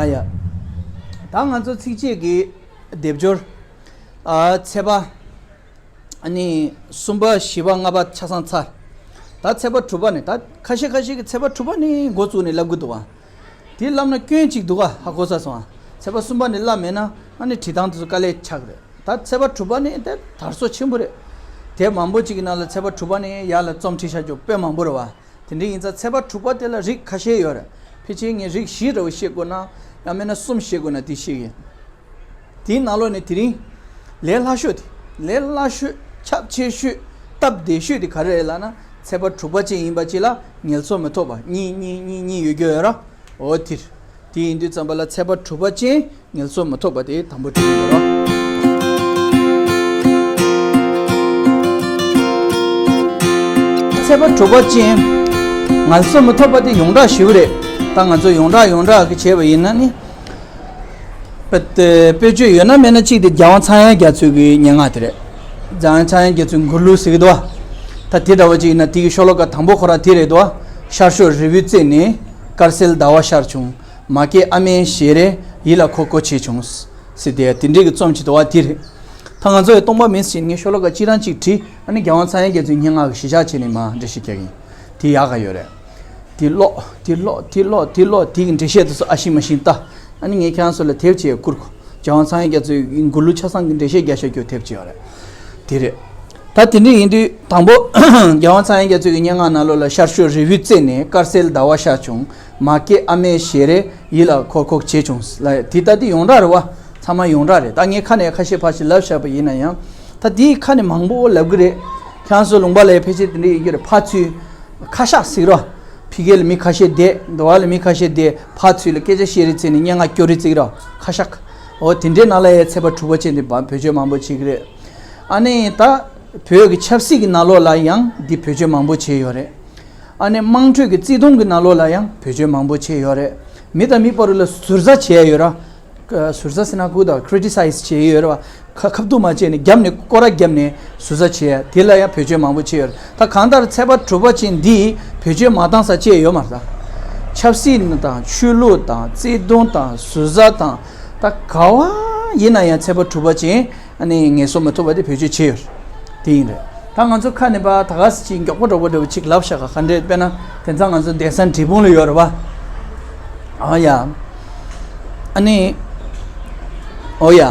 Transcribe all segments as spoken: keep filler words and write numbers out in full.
ཡ། ད་ང་ཚོ་ཚིགས་བཅད་ཀྱི་སྡེབ་སྦྱོར། ཨ་ཚེག་པ། ཨ་ནི་གསུམ་པ་བཞི་པ་ལྔ་པ་ཆ་ཚང་ཚར། ད་ཚེག་པ་དྲུག་པ་ནས། ད་ཁ་ཤས་ཁ་ཤས་ཀྱིས་ཚེག་པ་དྲུག་པ་ནས་འགོ་བཙུགས་ནས་ལབ་གི་འདུག་བ། དེ་ལབ་ན་སྐྱོན་གཅིག་འདུག་ག་ཧ་གོ་ས་སོང་ཨ། ཚེག་པ་གསུམ་པ་ནས་ལབ་མེད་ན་ཨ་ནི་བྲིས་སྟངས་དེ་ཚོ་དཀའ་ལས་ཆགས་རེད། ད་ཚེག་པ་དྲུག་པ་ནས་དེ་དར་སོ་ཆེན་པོ་རེད། དེབ་མང་པོ་ཅིག་གི་ནང་ལ་ཚེག་པ་དྲུག་པ་ནས་ཡར་ལ་རྩོམ་བྲིས་བཞག་རྒྱུ་དཔེ་མང་པོ་རེད་བ། དེ་འདྲ་ཡིན་ཙང་ཚེག་པ་དྲུག་པ་དེ་ལ་རིགས་ཁ་ཤས་ཡོད་རེད། ཕལ་ཆེར་ངས་རིགས་བཞི་འདྲ་བོ་བཤད་དགོས་ན། ཡང་མིན་ན་གསུམ་བཤད་དགོས་ན་དེ་བཤད་ཀྱི་ཡིན། དེའི་ནང་ལོགས་ནས་དེ་རིང་ལས་སླ་ཤོས་དེ། ལས་སླ་ཤོས། ཁྱབ་ཆེ་ཤོས། སྟབས་བདེ་ཤོས་དེ་ག་རེ་རེད་ལབ་ན། ཚེག་པ་དྲུག་པ་ཅན་ཡིན་པ་ཅིག་ལ་ངལ་གསོ་མི་ཐོབ་པ་གཉིས་གཉིས་གཉིས་གཉིས་ཡོད་རྒྱུ་ཡོད་ར། འོ་དེ་རེད། དེ་ཡིན་དུས་ཙམ་པ་ལ་ཚེག་པ་དྲུག་པ་ཅན་ངལ་གསོ་མི་ཐོབ་པ་དེ་དང་པོ་བྲིས་ཡོད་ར། ཚེག་པ་དྲུག་པ་ཅན་ངལ་གསོ་མི་ཐོབ་པ་དེ་ཡོངས་གྲགས་ཞེ་པོ་རེད། ད་ང་ཚོ་ཡོངས་གྲགས་ཡོངས་གྲགས་ཀྱི་བྱས་པ་ཡིན་ན་ནི། དཔེ་དེ་དཔེ་བརྗོད་ཡོད་ན་མེད་ན་གཅིག་དེ་རྒྱལ་དབང་ཚངས་དབྱངས་རྒྱ་མཚོ་གི་སྙན་ངག་དེ་རེད། རྒྱལ་དབང་ཚངས་དབྱངས་རྒྱ་མཚོའི་མགུར་གླུ་ཟེར་གི་འདུག་བ། ད་དེ་འདྲ་བ་ཅིག་ཡིན་ན་དེ་གི་ཤོ་ལོ་ཀ་དང་པོ་ཁོ་རང་དེ་རེད་འདུག་བ། ཤར་ཕྱོགས་རི་བོའི་རྩེ་ནས། དཀར་གསལ་ཟླ་བ་ཤར་བྱུང་། མ་སྐྱེས་ཨ་མའི་ཞལ་རས། ཡིད་ལ་འཁོར་འཁོར་བྱས་བྱུང་། ཟེར་དེ་དེ་འདྲའི་གི་རྩོམ་ཅིག་འདུག་བ། དེ་རེད། ད་ང་ཚོ་ཡི་སྟོང་པ་མིན་ཟེར་ངས་ཤོ་ལོ་ཀ་གཅིག་རང་གཅིག་བྲིས། ཨ་ནི་རྒྱལ་དབང་ཚངས་དབྱངས་རྒྱ་མཚོའི་སྙན་ངག་གི་གཞི་བཞག་བྱས་ནས་མར་འགྲེལ་བཤད་རྒྱག་གི་ཡིན། དེ་ཡག་ག་ཡོད་རེད། དེ་ཀློག་དེ་ཀློག་དེ་ཀློག་དེ་ཀློག་དེ་གི་འགྲེལ་བཤད་དེ་ཚོ་ཨ་ཤིང་མ་ཤིང་ལྟ། ཨ་ནི་ངས་ཁྱེད་རང་ཚོ་ལ་དེབ་ཅིག་བསྐུར་གོ། རྒྱལ་དབང་ཚངས་དབྱངས་རྒྱ་མཚོའི་མགུར་གླུ་ཆ་ཚང་གི་འགྲེལ་བཤད་རྒྱག་བཞག་རྒྱུ་དེབ་ཅིག་ཡོད་རེད། དེ་རེད། ད་དེ་འདྲ་ཡིན་དུས་དང་པོ་རྒྱལ་དབང་ཚངས་དབྱངས་རྒྱ་མཚོའི་གི་སྙན་ངག་ནང་ལོགས་ལ་ཤར་ཕྱོགས་རི་བོའི་རྩེ་ནས། དཀར་གསལ་ཟླ་བ་ཤར་བྱུང་། མ་སྐྱེས་ཨ་མའི་ཞལ་རས། ཡིད་ལ་འཁོར་འཁོར་བྱས་བྱུང་ལ། དེ་ལྟ་དེ་ཡོངས་གྲགས་རེད་བ། ཚང་མ་ཡོངས་གྲགས་རེད། ད་ངས་ཁ་ནས་ཁ་ཤས་ཕར་ཞིག་ལབ་བཞག་པ་ཡིན་ན་ཡང་། ད་དེའི་ཁ་ནས་མང་པོ་ལབ་གི་རེད། ཁྱེད་རང་ཚོ་ལུང་པ་ལ་ཕལ་ཆེར་དེ་འདྲ་ཡོད་ཀྱི་རེད། ཕར་ཚུར་ཁ་ཤགས་ཟེར་རོ། ཕ་གི་ལ་མི་ཁ་ཤས་བསྡད། འགྲོ་བ་ལ་མི་ཁ་ཤས་བསྡད། ཕར་ཚུར་ལ་སྐད་ཆ་བཤད་རེས་བྱས་ནས་སྙན་ངག་སྐྱོར་རེས་བྱེད་ཀྱི་རོ། ཁ་ཤགས། འོ་དེ་འདྲའི་ནང་ལ་ཡང་ཚེག་པ་དྲུག་པ་ཅན་དེ་བ་བེད་སྤྱོད་མང་པོ་བྱེད་ཀྱི་རེད། ཨ་ནི་ད་བོད་ཀྱི་ཆབ་སྲིད་ཀྱི་ནང་ལོགས་ལ་ཡང་འདི་བེད་སྤྱོད་མང་པོ་བྱས་ཡོད་རེད། ཨ་ནི་དམངས་ཁྲོད་ཀྱི་བརྩེ་དུང་གི་ནང་ལོགས་ལ་ཡང་བེད་སྤྱོད་མང་པོ་བྱས་ཡོད་རེད། མི་དང་མི་བར་ལ་ཟུར་ཟ་བྱས་ཡོད་ར། ཟུར་ཟ་ཟེར་ན་ཁུ་དང་ཁི་རི་ཊི་སའི་ཛི་བྱས་ཡོད་རེད་བ། ཁ་ཁ་བསྡུ་མ་བྱས་ནས་རྒྱབ་ནས་སྐོར་ར་བརྒྱབ་ནས་ཟུར་ཟ་བྱས། དེ་ལ་ཡང་བེད་སྤྱོད་མང་པོ་བྱས་ཡོད་རེད། ད་གང་ལྟར་ཚེག་པ་དྲུག་པ་ཅན་འདིས་བེད་སྤྱོད་མ་བཏང་ས་བཅས་ཡོད་མ་རེད་ད། ཆབ་སྲིད་དང་ཆོས་ལུགས་དང་བརྩེ་དུང་དང་ཟུར་ཟ་དང་། ད་ག་བ་ཡིན་ན་ཡང་ཚེག་པ་དྲུག་པ་ཅན། ཨ་ནི་ངལ་གསོ་མི་ཐུབ་པ་དེ་བེད་སྤྱོད་བྱས་ཡོད། དེ་ཡིན་རེད། ད་ང་ཚོ་ཁ་ནས་པ་ད་ག་སེ་ཅིག་མགྱོགས་པོ་འདྲ་པོ་འདྲ་པོ་ཅིག་ལབ་བཞག་ག་ག་འདྲས། དཔེར་ན་དེང་སང་ང་ཚོ་གདན་ས་འབྲས་སྤུངས་ལ་ཡོད་རེད་པ། ཨ་ཡ། ཨ་ནི། ཨོ་ཡ།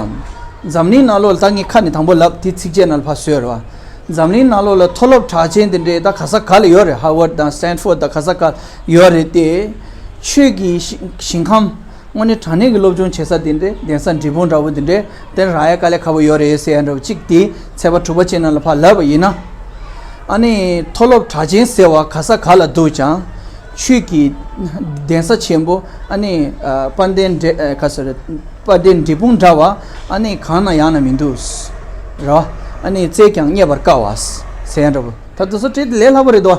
འཛམ་གླིང་ནང་ལོགས་ལ་ད་ངས་ཁ་ནས་དང་པོ་ལབ། དེ་ཚིགས་བཅད་ནང་ལ་ཕར་བཟོས་རེད་པ། འཛམ་གླིང་ནང་ལོགས་ལ་མཐོ་སློབ་གྲགས་ཅན་དེ་འདྲས་ད་ག་ས་ག་ལ་ཡོད་རེད། ཧར་ཝརཌ་དང་སི་ཊན་ཕོརཌ་དང་ག་ས་ག་ལ་ཡོད་རེད་དེ། ཆོས་ཀྱི་ཞིང་ཞིང་ཁམས། དངོས་གནས་དྲང་གནས་ཀྱི་སློབ་སྦྱོང་བྱེད་ས་དེ་འདྲའི་གདན་ས་འབྲས་སྤུངས་འདྲ་བོ་དེ་འདྲའི་དེ་རག་ཡ་དཀའ་ལས་ཁག་པོ་ཡོད་རེད་ཟེར་ཡ་འདྲ་བོ་གཅིག་དེ་ཚེག་པ་དྲུག་པ་ཅན་ནང་ལ་ཕར་ལབ་པ་ཡིན་ན། ཨ་ནི་མཐོ་སློབ་གྲགས་ཅན་ཟེར་བ་ག་ས་ག་ལ་འདུག་ཀྱང་། ཆོས་ཀྱི་གདན་ས་ཆེན་པོ་ཨ་ནི་ཨ་དཔལ་ལྡན་འབྲས་ཨ་ག་ཟེར་དཔལ་ལྡན་འབྲས་སྤུངས་འདྲ་བ་ཨ་ནི་གང་ན་ཡང་ན་མི་འདུག་ར། ཨ་ནི་བཙལ་ཀྱང་རྙེད་པར་དཀའ་བ་ཟེར་ཡ་འདྲ་བོ། ད་དེ་ཚོ་བྲིས་ཏེ་ལས་སླ་པོ་རེད་དོ།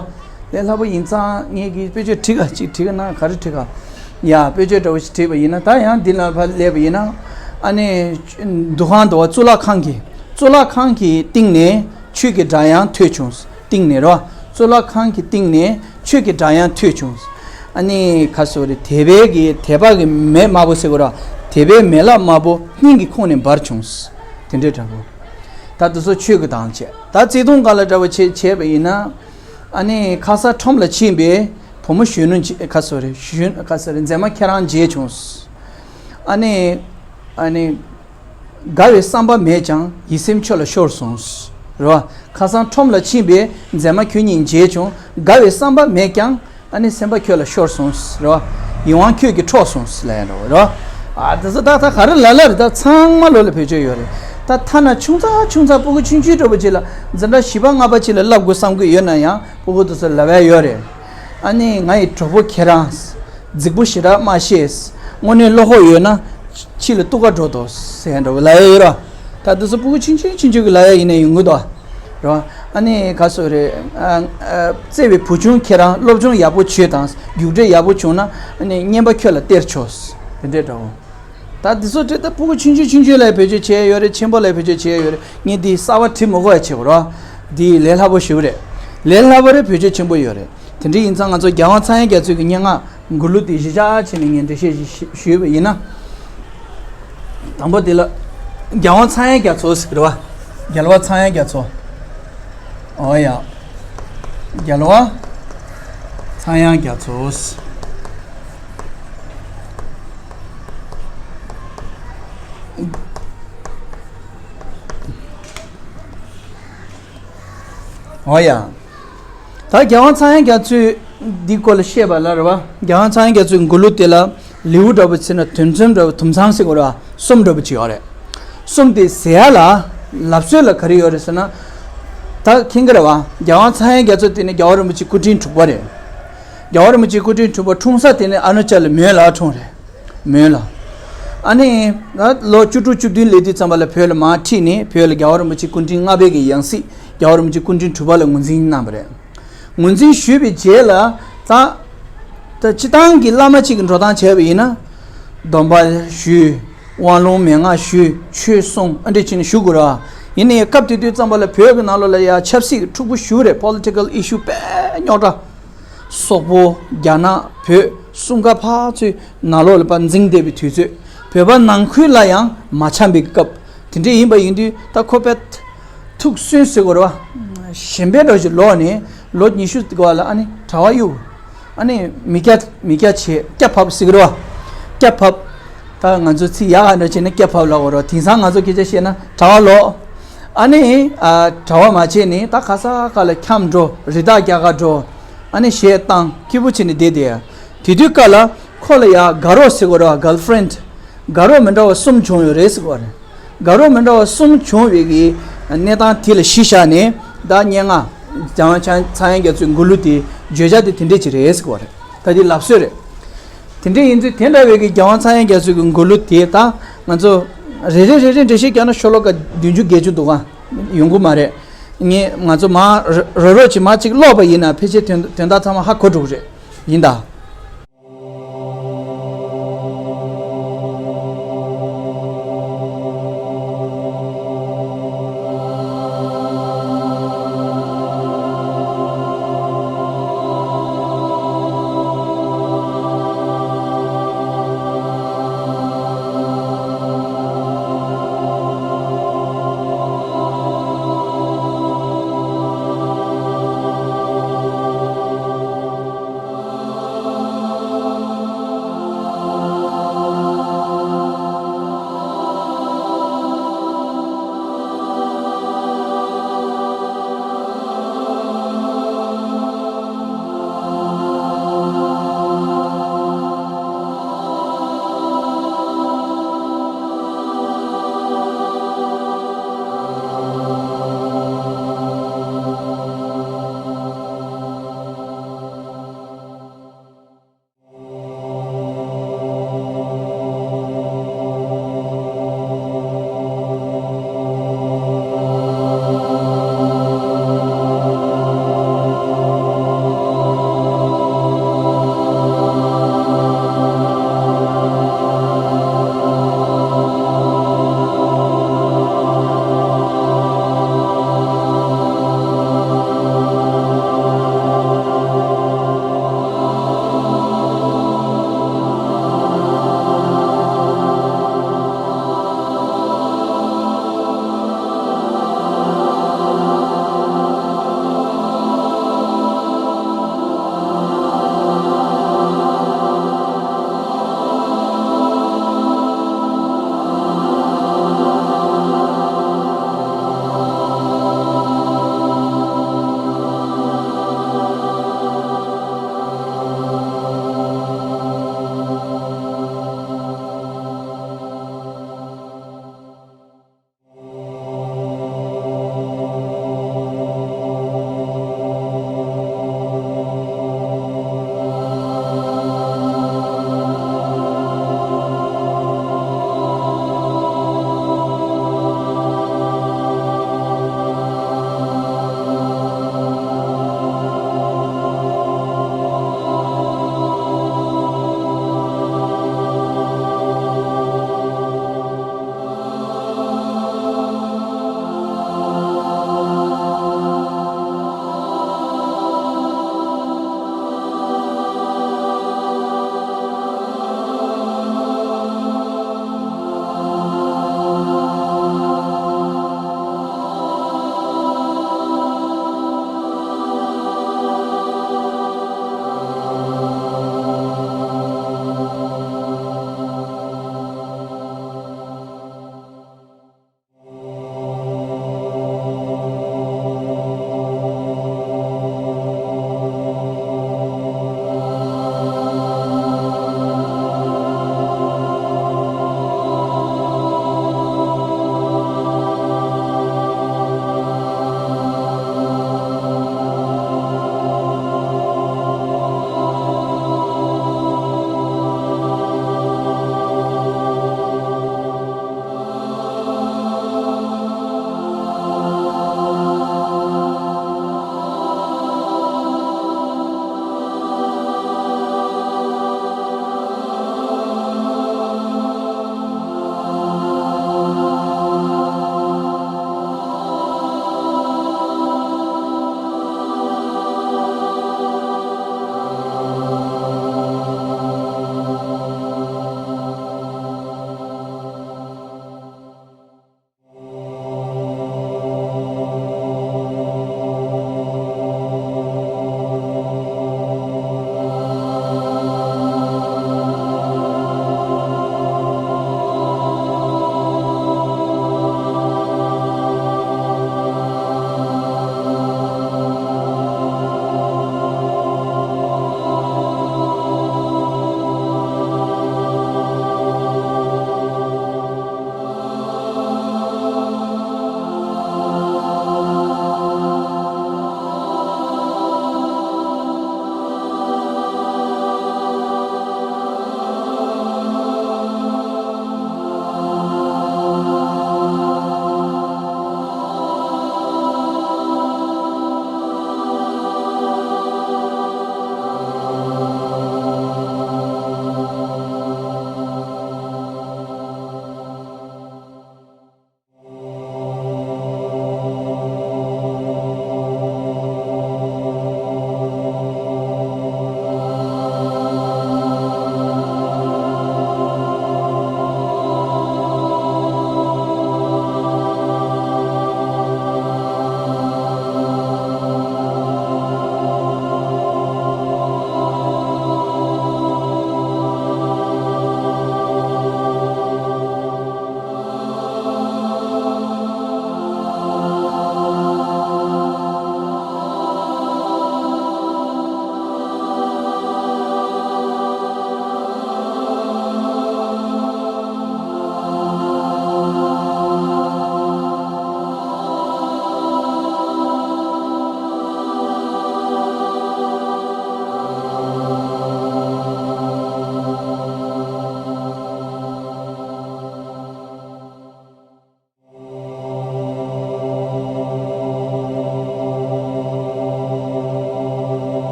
ལས་སླ་པོ་ཡིན་ཙང་ངས་ཀྱི་དཔེ་བརྗོད་བྲིས་ག་ཅིག་བྲིས་ག་ན་ག་རེ་བྲིས་ག་ཡ་དཔེ་བརྗོད་འདྲ་བོ་ཞིག་བྲིས་པ་ཡིན་ན། ད་ཡང་འདི་ལ་ཕར་སླེབས་པ་ཡིན་ན། ཨ་ནི་འདུ་ཁང་འདུ་བ་གཙུག་ལག་ཁང་གི་གཙུག་ལག་ཁང་གི་སྟེང་ནས་ཆོས་ཀྱི་སྒྲ་དབྱངས་ཐོས་བྱུང་། སྟེང་ནས་རོ། གཙུག་ལག་ཁང་གི་སྟེང་ནས་ཆོས་ཀྱི་སྒྲ་དབྱངས་ཐོས་བྱུང་། ཨ་ནི་ག་ཟེར་རེད། དད་པའི་གི་དད་པ་གི་མེ་དམར་པོ་ཟེར་གོ་ར། དད་པའི་མེ་ལྷ་དམར་པོ་སྙིང་གི་ཁོང་ནས་འབར་བྱུང་། དེ་འདྲའི་འདྲ་བོ། ད་དེ་ཚོ་ཆོས་ཀྱི་དང་བཅས། ད་བརྩེ་དུང་ག་ལ་འདྲ་བོ་བྱས་བྱས་པ་ཡིན་ན། ཨ་ནི་ཁ་སང་ཁྲོམ་ལ་ཕྱིན་པའི་བུ་མོ་གཞོན་ནུ་གཅིག་ག་ཟེར་རེད། གཞོན་ག་ཟེར་རེད། མཛེས་མ་ཁྱེད་རང་མཇལ་བྱུང་། ཨ་ནི། ཨ་ནི། དགའ་བའི་བསམ་པ་མེད་ཀྱང་ཡིད་སེམས་ཁྱོད་ལ་ཤོར་སོང་། རེད་བ། ཁ་སང་ཁྲོམ་ལ་ཕྱིན་པའི་མཛེས་མ་ཁྱོད་གཉིས་མཇལ་བྱུང་། དགའ་བའི་བསམ་པ་མེད་ཀྱང་། ཨ་ནི་སེམས་པ་ཁྱོད་ལ་ཤོར་སོང་། རེད་བ། ཡིད་དབང་ཁྱོད་ཀྱིས་འཕྲོག་སོང་ལབ་ཡ་འདྲ་བོ་རེད་བ། ཨ་དེ་ཚོ་ད་ད་ག་རེ་ལབ་ལབ་རེད། ད་ཚང་མ་ལོ་ལ་བེད་སྤྱོད་ཡོད་རེད། ད་ཐ་ན་ཆུང་ཙག་ཆུང་ཙག་སྤུ་གུ་ཆུང་ཆུང་འདྲ་བོ་ཅིག་ལ་འཛིན་གྲྭ་བཞི་པ་ལྔ་པ་ཅིག་ལ་བསླབ་དགོས་བསམ་གྱི་ཡོད་ན་ཡང་སྤུ་གུ་དེ་ཚོ་ལབ་ཡ་ཡོད་རེད། ཨ་ནི་ང་ཡི་གྲོགས་པོ་ཁྱེད་རང་། རྫིག་པོ་ཞེ་དྲག་མ་བཤད། དངོས་གནས་བློ་ཁོག་ཡོད་ན། ཕྱི་ལ་གཏུག་ག་འགྲོ་དོ་ཟེར་ཡ་འདྲ་བོ་ལབ་ཡ་ཡོད་ར། ད་དེ་ཚོ་སྤུ་གུ་ཆུང་ཆུང་ཆུང་ཆུང་གི་ལབ་ཡ་ཡིན་ན་ཡོང་གི་འདུག་ར། ཨ་ནི་ག་ཟེར་རེད། ཨ་ཨ་བརྩེ་བའི་བུ་ཆུང་ཁྱེད་རང་སློབ་སྦྱོང་ཡག་པོ་བྱོས་དང་རྒྱུགས་སྤྲོད་ཡག་པོ་བྱུང་ན་ཨ་ནི་རྔན་པ་ཁྱོད་ལ་སྟེར་ཆོག་དེ་འདྲའི་འདྲ་བོ། ད་དེ་ཚོ་དེ་ད་སྤུ་གུ་ཆུང་ཆུང་ཆུང་ཆུང་ལ་བེད་སྤྱོད་བྱས་ཡོད་རེད། ཆེན་པོ་ལ་བེད་སྤྱོད་བྱས་ཡོད་རེད། ངས་འདི་གསར་པ་བྲིས་མི་དགོས་ཡ་བྱེད་དགོས་ར། འདི་ལས་སླ་པོ་ཞེ་པོ་རེད། ལས་སླ་པོ་རེད། བེད་སྤྱོད་ཆེན་པོ་ཡོད་རེད། དེ་འདྲ་ཡིན་ཙང་ང་ཚོ་རྒྱལ་དབང་ཚངས་དབྱངས་རྒྱ་མཚོ་གི་སྙན་ངག་མགུར་གླུ་དེ་གཞི་བཞག་བྱས་ནས་ངས་འགྲེལ་བཤད་ཞིག་ཞུས་པ་ཡིན་ན། དང་པོ་དེ་ལ་རྒྱལ་དབང་ཚངས་དབྱངས་རྒྱ་མཚོ་ཟེར་གི་རེད་བ། རྒྱལ་བ་ཚངས་དབྱངས་རྒྱ་མཚོ། ཨོ་ཡ། རྒྱལ་བ་ཚངས་དབྱངས་རྒྱ་མཚོ། ཨོ་ཡ། ད་རྒྱལ་དབང་ཚངས་དབྱངས་རྒྱ་མཚོའི་འདི་སྐོར་ལ་བཤད་པ་ལ་རེད་བ། རྒྱལ་དབང་ཚངས་དབྱངས་རྒྱ་མཚོའི་མགུར་གླུ་དེ་ལ་ལེའུ་འདྲ་པོ་ཕྱེ་ན་དོན་ཚན་འདྲ་པོ་དུམ་ཚང་ཟེར་དགོས་རེད་བ། གསུམ་འདྲ་པོ་ཅིག་ཡོད་རེད། གསུམ་དེ་ཟེར་ཡ་ལ་ལབ་སྲོལ་ལ་ག་རེ་ཡོད་རེད་ཟེར་ན། ད་མཁྱེན་གྱི་རེད་བ། རྒྱལ་དབང་ཚངས་དབྱངས་རྒྱ་མཚོ་དེ་ནི་རྒྱལ་བ་རིན་པོ་ཆེའི་སྐུ་ཕྲེང་དྲུག་པ་རེད། རྒྱལ་བ་རིན་པོ་ཆེའི་སྐུ་ཕྲེང་དྲུག་པ་འཁྲུངས་ས་དེ་ནི་ཨ་རུ་ན་ཅལ་ལ་མོན་ལ་འཁྲུངས་རེད། མོན་ལ། ཨ་ནི། ལོ་བཅུ་དྲུག་བཅུ་བདུན་སླེབས་དུས་ཙམ་པ་ལ་བོད་ལ་མར་ཁྲིད་ནས་བོད་ལ་རྒྱལ་བ་རིན་པོ་ཆེ་སྐུ་ཕྲེང་ལྔ་པའི་གི་ཡང་སྲིད་རྒྱལ་བ་རིན་པོ་ཆེ་སྐུ་ཕྲེང་དྲུག་པ་ལ་ངོས་འཛིན་གནང་བ་རེད། ངོས་འཛིན་ཞུས་པའི་རྗེས་ལ་ད། ད་སྤྱི་བཏང་གི་བླ་མ་གཅིག་གི་འགྲོ་སྟངས་བྱས་པ་ཡིན་ན། སྡོམ་པ་ཞུས། དབང་ལུང་མན་ངག་ཞུས། ཆོས་གསུངས། ཨ་འདྲ་བྱས་ནས་བཞུགས་དགོས་ར། ཡིན་ནའི་སྐབས་དེ་དུས་ཙམ་པ་ལ་བོད་ཀྱི་ནང་ལོགས་ལ་ཡ་ཆབ་སྲིད་ཀྱི་འཁྲུག་པོ་ཞེ་པོ་རེད། པོ་ལི་ཊི་ཀལ་ཨི་ཤུ་དཔེ་རྙོག་དྲ། སོག་པོ། རྒྱ་ནག་བོད་གསུམ་ཀ་ཕར་ཚུར་ནང་ལོགས་ལ་ཕར་འཛིང་བསྡད་པའི་དུས་ཚོད། བོད་པ་ནང་ཁུལ་ལ་ཡང་མ་འཆམ་པའི་སྐབས། དེ་འདྲ་ཡིན་པ་ཡིན་དུས་ད་ཁོ་དཔེ་ཐུགས་སུན་ཟེར་དགོས་རེད་བ། གཞན་པའི་འདྲ་ཞིག་ལོག་ནས་ལོ་ཉི་ཤུ་འགོར་བ་ལ་ཨ་ནི་གྲྭ་པ་གཡུག་ཨ་ནི་མི་སྐྱ་མི་སྐྱ་བྱས་སྐྱ་བབས་ཟེར་གི་རེད་བ། སྐྱ་བབས། ད་ང་ཚོ་ཚིག་ཡག་ག་འདྲ་བྱས་ན་སྐྱ་བབས་ལབ་དགོས་རེད་བ། དེང་སང་ང་ཚོ་སྐད་ཆ་བཤད་ན་གྲྭ་པ་ལོག་ཨ་ནི་ཨ་གྲྭ་པ་མ་བྱས་ནས་ད་ག་ས་ག་ལ་འཁྱམས་འགྲོ། རི་དྭགས་རྒྱག་ག་འགྲོ། ཨ་ནི་གཞས་བཏང་སྐྱིད་པོ་བྱས་ནས་བསྡད་བསྡད་ཡ། དེ་དུས་སྐབས་ལ་ཁོ་ལ་ཡ་དགའ་རོགས་ཟེར་དགོས་རེད་བ། གརལ་ཕི་རེན་ཌི། དགའ་རོགས་མི་འདྲ་བ་གསུམ་བྱུང་ཡོད་རེད་ཟེར་གོ་རེད། དགའ་རོགས་མི་འདྲ་བ་གསུམ་བྱུང་བའི་གི་གནས་སྟངས་དེ་ལ་གཞི་བཞག་ནས་ད་སྙན་ངག་རྒྱལ་དབང་ཚངས་དབྱངས་རྒྱ་མཚོའི་མགུར་གླུ་དེ་བརྗོད་བྱ་དེ་དེ་འདྲས་ཅིག་རེད་ཟེར་གོ་རེད། ད་དེ་ལབ་སྲོལ་རེད། དེ་འདྲས་ཡིན་དུས་དེ་འདྲ་བའི་གི་རྒྱལ་དབང་ཚངས་དབྱངས་རྒྱ་མཚོའི་གི་མགུར་གླུ་དེ་ད་ང་ཚོ་རེ་རེ་རེ་རེ་འགྲེལ་བཤད་རྒྱག་ན་ཤོ་ལོ་ཀ་བདུན་ཅུ་བརྒྱད་ཅུ་འདུག་ག་ཡོང་གི་མ་རེད། ངས་ང་ཚོ་མ་རོ་རོ་ཅིག་མ་ཅིག་ཀློག་པ་ཡིན་ན་ཕལ་ཆེར་དོན་དོན་དག་ཚང་མ་ཧ་གོ་འགྲོ་གི་རེད། ཡིན་ད།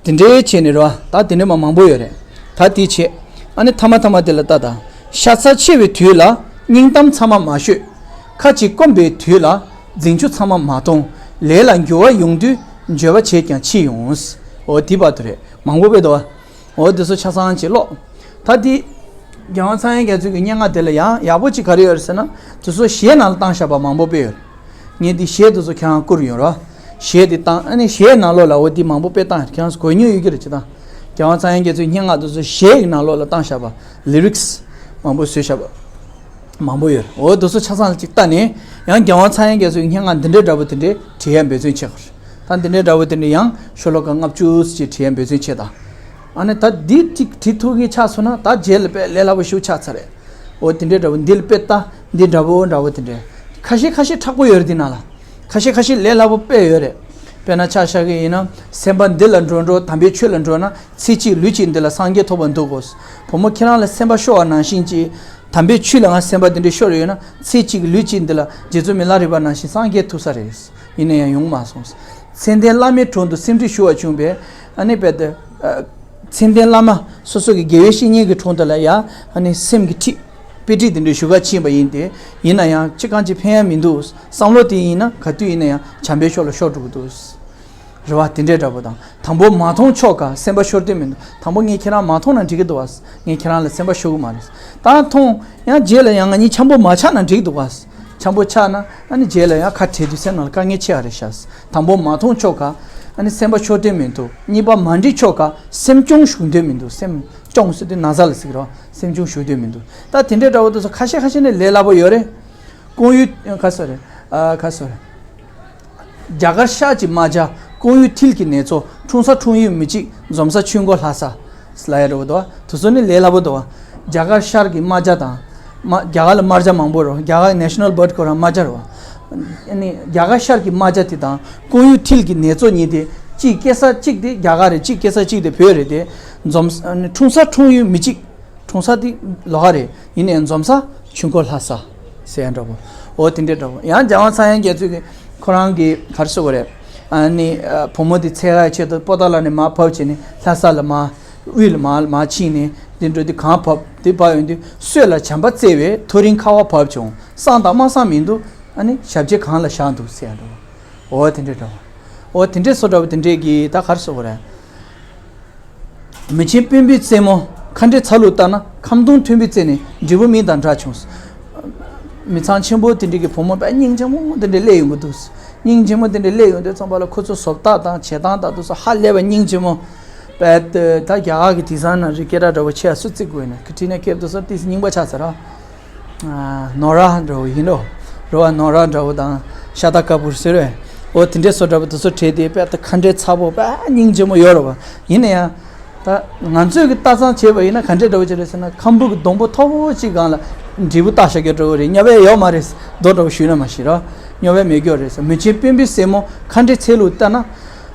དེ་འདྲའི་བྱས་ནས་རོ། ད་དེ་འདྲའི་མ་མང་པོ་ཡོད་རེད། ད་དེ་བྱས། ཨ་ནི་ཐ་མ་ཐ་མ་དེ་ལ་ལྟ་དང་། ཤ་ཚ་ཆེ་བའི་དུས་ལ་སྙིང་གཏམ་ཚང་མ་མ་ཤོད། ཁ་ཅིག་སྐོམ་པའི་དུས་ལ་རྫིང་ཆུ་ཚང་མ་མ་འཐུང་། ལས་ལ་འགྱུར་བ་ཡོང་དུས་འགྱོད་པ་བྱས་ཀྱང་འཆི་ཡོང་། འོ་དེ་བར་དུ་རེད། མང་པོ་དཔེ་འདུག་བ། འོ་དེ་ཚོ་ཆ་ཚང་ཅིག་ཀློག་ད་དེ། རྒྱལ་དབང་ཚངས་དབྱངས་རྒྱ་མཚོ་གི་སྙན་ངག་དེ་ལ་ཡང་ཡག་པོ་ཅིག་ག་རེ་ཡོད་རེད་ཟེར་ན། དེ་ཚོ་གཞས་ནང་ལ་བཏང་བཞག་པ་མང་པོ་དཔེ་ཡོད། ངས་འདི་གཞས་དེ་ཚོ་ཁྱེད་རང་བསྐུར་ཡོང་རོགས། གཞས་དེ་བཏང་། ཨ་ནི་གཞས་ནང་ལོགས་ལ་འོ་འདི་མང་པོ་དཔེ་བཏང་། ཁྱེད་རང་ཚོ་གོ་མྱོང་ཡོད་ཀྱི་རེད། ཅི་ད། རྒྱལ་དབང་ཚངས་དབྱངས་རྒྱ་མཚོའི་སྙན་ངག་དེ་ཚོ་གཞས་ཀྱི་ནང་ལོགས་ལ་བཏང་བཞག་པ། ལི་རིག་སི་མང་པོ་བཟོས་བཞག་པ་མང་པོ་ཡོད་རེད། འོ་དེ་ཚོ་ཆ་ཚང་ལ་ཅིག་ལྟ་ནས། ཡང་རྒྱལ་དབང་ཚངས་དབྱངས་རྒྱ་མཚོའི་སྙན་ངག་འདི་འདྲའི་འདྲ་པོ་དེ་འདྲའི་བྲིས་ཡ་འབད་བརྩོན་བྱེད་དགོས་རེད། ད་འདི་འདྲའི་འདྲ་པོ་དེ་འདྲའི་ཡང་ཤོ་ལོ་ཀ་ལྔ་བཅུ་ཅིག་བྲིས་ཡ་འབད་བརྩོན་བྱེད་དང་། ཨ་ནི་ད་འདི་ཅིག་བྲིས་ཐུབ་མཁན་ཆགས་སོང་ན་ད་རྗེས་ལ་དཔེ་ལས་སླ་པོ་ཞིག་ཆགས་ཚར་རེད། འོ་དེ་འདྲའི་འདྲ་པོ་འདི་ལ་དཔེ་ལྟ། འདི་འདྲ་པོ་འདྲ་པོ་དེ་འདྲའི། ཁ་ཤས་ཁ་ཤས་མཁྲེགས་པོ་ཡོད་རེད་འདི་ནང་ལ། ཁ་ཤས་ཁ་ཤས་ལས་སླ་པོ་དཔེ་ཡོད་རེད། དཔེར་ན་ཆ་བཞག་གི་ཡིན་ན། སེམས་པ་འདི་ལ་འགྲོ་འགྲོ་དམ་པའི་ཆོས་ལ་འགྲོ་ན། ཚེ་གཅིག་ལུས་གཅིག་འདི་ལ་སངས་རྒྱས་ཐོབ་པར་འདུག་གོ། བུ་མོ་ཁྱེད་རང་ལ་སེམས་པ་ཤོར་བ་ནང་བཞིན་གྱི། དམ་པའི་ཆོས་ལ་ང་སེམས་པ་འདི་འདྲའི་ཤོར་ཡོད་ན། ཚེ་གཅིག་ལུས་གཅིག་འདི་ལ་རྗེ་བཙུན་མི་ལ་རས་པ་ནང་བཞིན་སངས་རྒྱས་ཐུབ་ས་རེད། ཡིན་ན་ཡང་ཡོང་མ་སོང་། མཚན་ལྡན་བླ་མའི་དྲུང་དུ་སེམས་ཁྲིད་ཞུ་བར་བྱུང་བས། ཨ་ནི་དཔེ་དེ། མཚན་ལྡན་བླ་མ་སོ་སོ་གི་དགེ་བའི་བཤེས་གཉེན་གྱི་དྲུང་དུ་ལ་ཡ། ཨ་ནི་སེམས་ཀྱི་ཁྲིད། དཔེ་ཁྲིད་དེ་འདྲའི་ཞུ་ག་ཕྱིན་པ་ཡིན་ཏེ། ཡིན་ན་ཡང་ཅི་གང་ཅི་ཕན་ཡ་མི་འདུག་བསམ་བློ་དེ་ཡིན་ན་ག་དུས་ཡིན་ན་ཡང་བྱམས་པའི་ཕྱོགས་ལ་ཤོར་འགྲོ་གི་འདུག་རེད་བ། དེ་འདྲའི་འདྲ་པོ་དང་། དང་པོ་མ་མཐོང་ཆོག་ག་སེམས་པ་ཤོར་དོན་མི་འདུག་དང་པོ་ངས་ཁྱེད་རང་མ་མཐོང་ན་འགྲིག་གི་འདུག་བ། ངས་ཁྱེད་རང་ལ་སེམས་པ་ཤོར་གི་མ་རེད། ད་མཐོང་། ཡང་རྗེས་ལ་ཡང་ང་གཉིས་འཆམ་པོ་མ་ཆགས་ན་འགྲིག་འདུག་བ། འཆམ་པོ་ཆགས་ན་ཨ་ནི་རྗེས་ལ་ཡང་ཁ་བྲལ་དུས་སེམས་ནང་ལ་དཀའ་ངལ་ཆེ་བ་རེད་ཤག་དང་པོ་མ་མཐོང་ཆོག་ག་ཨ་ནི་སེམས་པ་ཤོར་དོན་མི་འདུག་གཉིས་པ་མ་འགྲིག་ཆོག་ག་སེམས་སྐྱོང་ཞུགས་དོན་མི་འདུག་སེམས་སྐྱོང་ཟེར་དུས་ན་ཚ་ལ་ཟེར་གི་རེད་བ། སེམས་སྐྱོང་ཞུགས་དོན་མི་འདུག་ད་དེ་འདྲའི་འདྲ་པོ་དེ་ཚོ་ཁ་ཤས་ཁ་ཤས་ནི་ལས་སླ་པོ་ཡོད་རེད། ཀོང་ཡུལ། ཁ་སོ་རེད། ཨ། ཁ་སོ་རེད། རྒྱ་གར་ཤར་གྱི་རྨ་བྱ། ཀོང་ཡུལ་མཐིལ་གྱི་ནེ་ཙོ། འཁྲུངས་ས་འཁྲུངས་ཡུལ་མི་གཅིག་འཛོམས་ས་ཆུ་མགོ་ལྷ་ས། ལ་ཡ་རེད་བ་དོ། དེ་ཚོ་ནི་ལས་སླ་པོ་འདུག་བ། རྒྱ་གར་ཤར་གྱི་རྨ་བྱ་དང་། མ། རྒྱ་གར་ལ་རྨ་བྱ་མང་པོ་རེད། རྒྱ་གར་གྱི་ནེ་ཤ་ནལ་བར་ཌི་ཁོ་རང་རྨ་བྱ་རེད་བ། ཨ་ནི་རྒྱ་གར་ཤར་གྱི་རྨ་བྱ་དེ་དང་ཀོང་ཡུལ་མཐིལ་གྱི་ནེ་ཙོ་གཉིས་དེ། གཅིག་སྐྱེ་ས་གཅིག་དེ་རྒྱ་གར་རེད། གཅིག་སྐྱེ་ས་གཅིག་དེ་བོད་རེད་དེ། འཛོམས། ཨ་ནི་འཁྲུངས་ས་འཁྲུངས་ཡུལ་མི་གཅིག་འཁྲུངས་ས་དེ་ལོགས་ཀ་རེད། ཡིན་ནའི་འཛོམས་ས་ཆུ་མགོ་ལྷ་ས་ཟེར་ཡ་འདྲ་པོ། འོ་དེ་འདྲའི་འདྲ་པོ། ཡང་རྒྱལ་དབང་ཚངས་དབྱངས་རྒྱ་མཚོས་ཀྱི་ཁོ་རང་གི་ག་རེ་ཟེར་དགོས་རེད། ཨ་ནི་བུ་མོ་དེ་འཚོལ་ཡག་ཆེད་དུ་པོ་ཏཱ་ལ་ནས་མར་བབས་བྱས་ནས་ལྷ་ས་ལ་མར་དབུས་ལ་མར་མར་ཕྱིན་ནས། དེ་འགྲོ་དུས་གངས་བབས། དེ་བབས་ཡོང་དུས་སྲོད་ལ་བྱམས་པ་བརྩེ་བས་ཐག་རིང་ཁ་བ་བབས་བྱུང་། སངས་དང་མ་སངས་མི་འདུག་ཨ་ནི་ཞབས་རྗེས་གངས་ལ་བཞག་འདུག་ཟེར་ཡ་འདྲ་པོ། འོ་དེ་འདྲའི་འདྲ་པོ། འོ་དེ་འདྲའི་བཟོ་འདྲ་པོ་དེ་འདྲའི་གི་ད་ག་རེ་ཟེར་དགོས་རེད། མི་ཆེན་སྤུན་པའི་རྩེ་མོ། ཁ་འདྲེ་ཚ་ལུག་ལྟ་ན། ཁམ་སྡོང་མཐོན་པོའི་རྩེ་ནས་འབྲས་བུ་སྨིན་དང་འདྲ་བྱུང་། མི་ཚང་ཆེན་པོ་དེ་འདྲ་གི་བུ་མོ་དཔེ་སྙིང་རྗེ་མོ་དེ་འདྲ་སླེབས་ཡོང་གི་འདུག་སྙིང་རྗེ་མོ་དེ་འདྲ་སླེབས་ཡོང་དུས་ཙམ་པ་ལ་ཁོ་ཚོ་བཟོ་ལྟ་དང་བྱེད་སྟངས་དང་དེ་ཚོ་ཧ་ལས་པ་སྙིང་རྗེ་མོ། དཔེ་ད་རྒྱ་གར་གྱི་དེང་སང་ནང་རི་སྐད་གྲགས་འདྲ་བོ་ཆེ་བ་སུ་བརྩི་དགོས་ན་ཁི་ཁྲི་ནས་ཁེབས་དུས་སོ་ཏིས་རྙིང་པ་ཆགས་ཚར་ར། ནོ་ར་འདྲ་བོ་ཡིན་ནོ། རེད་བ། ནོ་ར་འདྲ་བོ་དང་ཤ་ཏ་ཀ་པུར་ཟེར་བས། འོ་དེ་འདྲས་བཟོ་འདྲ་བོ་དེ་ཚོ་བྲིས་ཏེ་དཔེ་ད་ཁ་འདྲེ་ཚ་པོ་དཔེ་སྙིང་རྗེ་མོ་ཡོད་རེད་བ། ཡིན་ན་ཡང་། ད་ང་ཚོས་ཀྱི་ལྟ་ཚང་བྱས་པ་ཡིན་ན་ག་འདྲས་འདྲ་བོ་ཅིག་རེད་ཟེར་ན། ཁམ་བུ་གི་སྡོང་པོ་མཐོ་པོ་གཅིག་སྒང་ལ་འབྲས་བུ་བཏགས་བཞག་རྒྱུ་འདྲ་བོ་རེད། རྙོག་པ་ཡོད་མ་རེད། མདོ་འདྲ་བོ་ཞུས་ན་མ་ཤེས་ར། རྙོག་པ་མེད་རྒྱུ་རེད་ཟེར། མི་ཆེན་སྤུན་པའི་སྲས་མོ་ཁ་འདྲེ་ཚ་ལུག་ལྟ་ན།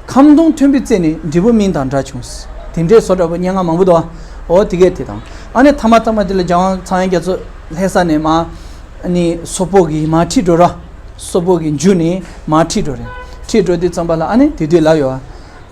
ཁམ་སྡོང་མཐོན་པོའི་རྩེ་ནས་འབྲས་བུ་སྨིན་དང་འདྲ་བྱུང་། དེ་འདྲའི་བཟོ་འདྲ་པོ་སྙན་ངག་མང་པོ་འདུག་འོ་དེ་གས་དེ་དང་། ཨ་ནི་ཐ་མ་ཐ་མ་དེ་ལ་རྒྱལ་དབང་ཚངས་དབྱངས་རྒྱ་མཚོ་ལྷ་ས་ནས་མར། ཨ་ནི་སོག་པོ་གི་མར་ཁྲིད་འགྲོ་ར། སོག་པོ་གི་མཇུག་ནས་མར་ཁྲིད་འགྲོ་རེད། ཁྲིད་འགྲོ་དུས་ཙམ་པ་ལ་ཨ་ནི་དེ་དུས་ལབ་ཡོད་ཨ།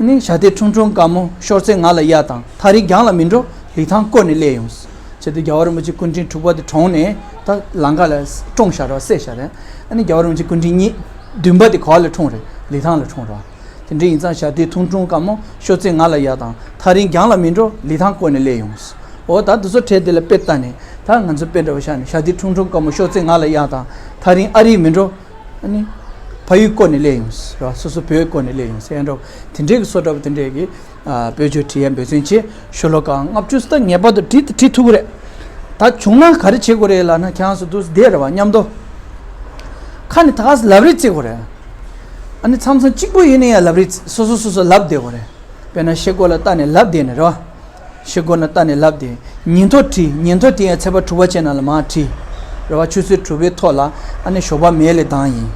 ཨ་ནི་ཞག་དེ་ཁྲུང་ཁྲུང་དཀར་མོ་ཤོར་ཚེ་ང་ལ་གཡར་དང་། ཐག་རིང་རྒྱང་ལ་མི་འགྲོ་ལི་ཐང་བསྐོར་ནས་སླེབས་ཡོང་། ཟེར་དུས་རྒྱལ་བ་རིན་པོ་ཆེ་སྐུ་ཕྲེང་དྲུག་པ་དེ་གྲོངས་ནས་ད་ལམ་ཁ་ལ་བཀྲོངས་བཞག་ར། བསད་བཞག་རེད། ཨ་ནི་རྒྱལ་བ་རིན་པོ་ཆེ་སྐུ་ཕྲེང་གཉིས་བདུན་པ་དེ་ག་པ་ལ་འཁྲུངས་རེད། ལི་ཐང་ལ་འཁྲུངས་ར། དེ་འདྲ་ཡིན་ཙང་ཞག་དེའི་ཁྲུང་ཁྲུང་དཀར་མོ་ཤོར་ཚེ་ང་ལ་གཡར་དང་། ཐག་རིང་རྒྱང་ལ་མི་འགྲོ་ལི་ཐང་བསྐོར་ནས་སླེབས་ཡོང་། འོ་ད་དེ་ཚོ་གྲས་དེ་ལ་དཔེ་ལྟ་ནས་ད་ང་ཚོ་དཔེ་འདྲ་བོ་བཞག་ནས། ཞག་དེའི་ཁྲུང་ཁྲུང་དཀར་མོ་ཤོར་ཚེ་ང་ལ་གཡར་དང་། ཐག་རིང་ཨ་རིར་མི་འགྲོ། ཨ་ནི་ཕ་ཡུལ་བསྐོར་ནས་སླེབས་ཡོང་། ར། སོ་སོ་བོད་བསྐོར་ནས་སླེབས་ཡོང་ཟེར་ཡ་འདྲ་བོ་དེ་འདྲའི་གི་བཟོ་འདྲ་བོ་དེ་འདྲའི་གི། ཨ། དཔེ་བརྗོད་བྲིས་ཡ་འབད་བརྩོན་བྱེད། ཤོ་ལོ་ཀ་ལྔ་བཅུ་ཙམ་ངེས་པར་དུ་བྲིས་བྲིས་ཐུབ་ཀྱི་རེད། ད་བྱུང་ན་ག་རེ་བྱེད་དགོས་རེད་ལབ་ན། ཁྱེད་རང་ཚོ་འདུག་སེ་བསྡད་རེད་བ། མཉམ་དུ་ཁ་ནས་ད་ག་སེ་ལབ་རེས་བྱེད་དགོས་རེད། ཨ་ནི་མཚམས་མཚམས་གཅིག་པོ་ཡིན་ན་ཡང་ལབ་རེས། སོ་སོ་སོ་སོ་ལབ་བསྡད་དགོས་རེད། དཔེར་ན་ཤེལ་སྒོ་ལ་ལྟ་ནས་ལབ་བསྡད་ནས་རེད་བ། ཤེལ་སྒོ་ལ་ལྟ་ནས་ལབ་བསྡད། ཉིན་ཐོ་བྲིས། ཉིན་ཐོ་དེ་ཡང་ཚེས་པ་དྲུག་པ་བྱས་ནང་ལ་མར་བྲིས། རེད་བ། ཆུ་ཚོད་དྲུག་པའི་ཐོག་ལ་ཨ་ནི་ཞོགས་པ་མལ་ལས་ལྡང་ཡིན།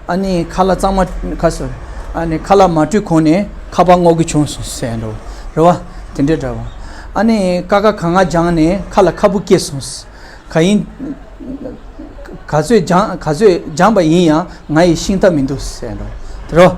ཨ་ནི་ཁ་ལག་གཙང་མ་ཁ་སོ། ཨ་ནི་ཁ་ལག་མ་བཀྲུས་གོང་ནས་ཁ་པར་སྔོག་གི་བྱུང་སོང་ཟེར་འགྲོ། རེད་བ། དེ་འདྲའི་འདྲ་བ། ཨ་ནི་ཀ་ཁ་ག་ང་སྦྱངས་ནས་ཁ་ལ་ཁ་སྤུ་སྐྱེས་སོང་། ག་ཡིན། ག་ཚོད་སྦྱངས། ག་ཚོད་སྦྱངས་པ་ཡིན་ཡང་ང་ཡི་ཤིང་རྟ་མི་འདུག་ཟེར་འགྲོ། དེ་རོ།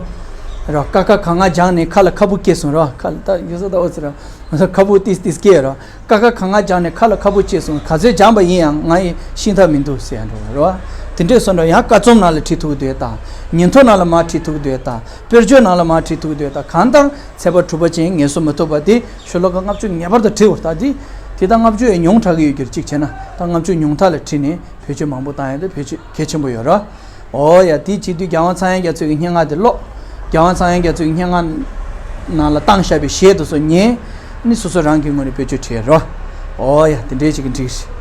ར། ཀ་ཁ་ག་ང་སྦྱངས་ནས་ཁ་ལ་ཁ་སྦུག་སྐྱེས་སོང་ར། ཁ་ལ་ད་ཡོད་ས་ད་འོ་ཙི་ར། ཁ་སྦུག་ཏིས་ཏིས་སྐྱེས་ར། ཀ་ཁ་ག་ང་སྦྱངས་ནས་ཁ་ལ་ཁ་སྦུག་སྐྱེས་སོང་། ག་ཚོད་སྦྱངས་པ་ཡིན་ཡང་ང་ཡི་ཤེས་ཐབས་མི་འདུག་ཟེར་ཡ་འགྲོ་བ་ར། དེ་འདྲས་སོང་འགྲོ། ཡང་ཀ་རྩོམ་ནང་ལ་བྲིས་ཐུབ་འདོད་དང་། ཉིན་ཐོ་ནང་ལ་མར་བྲིས་ཐུབ་འདོད་དང་། དཔེར་བརྗོད་ནང་ལ་མར་བྲིས་ཐུབ་འདོད་དང་། གང་ལྟར་ཚེག་བར་གྲུབ་པ་ཅན་ངེས་སུ་མི་ཐུབ་པ་དེ་ཤོ་ལོ་ཀ་ལྔ་བཅུ་ངེས་པར་དུ་བྲིས་འོ། ད་དེ་དེ་ད་ལྔ་བཅུ་ཡང་ཉུང་དྲགས་ཀྱི་ཡོད་རྒྱུ་རེད། གཅིག་བྱས་ན་ད་ལྔ་བཅུ་ཉུང་མཐའ་ལ་བྲིས་ནས་བེད་སྤྱོད་མང་པོ་བཏང་ཡ་དེ་བེད་སྤྱོད་གལ་ཆེན་པོ་ཡོད་ར། འོ་ཡ། དེ་བྱེད་དུས་རྒྱལ་དབང་ཚངས་དབྱངས་རྒྱ་མཚོ་གི་སྙན་ངག་དེ་ཀློག་རྒྱལ་དབང་ཚངས་དབྱངས་རྒྱ་མཚོ་གི་སྙན་ངག་ནང་ལ་བཏང་བཞག་པའི་གཞས་དེ་ཚོ་ཉན་ནི་སོ་སོ་རང་གི་ངོས་ནས་བེད་སྤྱོད་བྱེད་རོགས། འོ་ཡ། དེ་འདྲའི་ཅིག་གི་འགྲིག་རེད།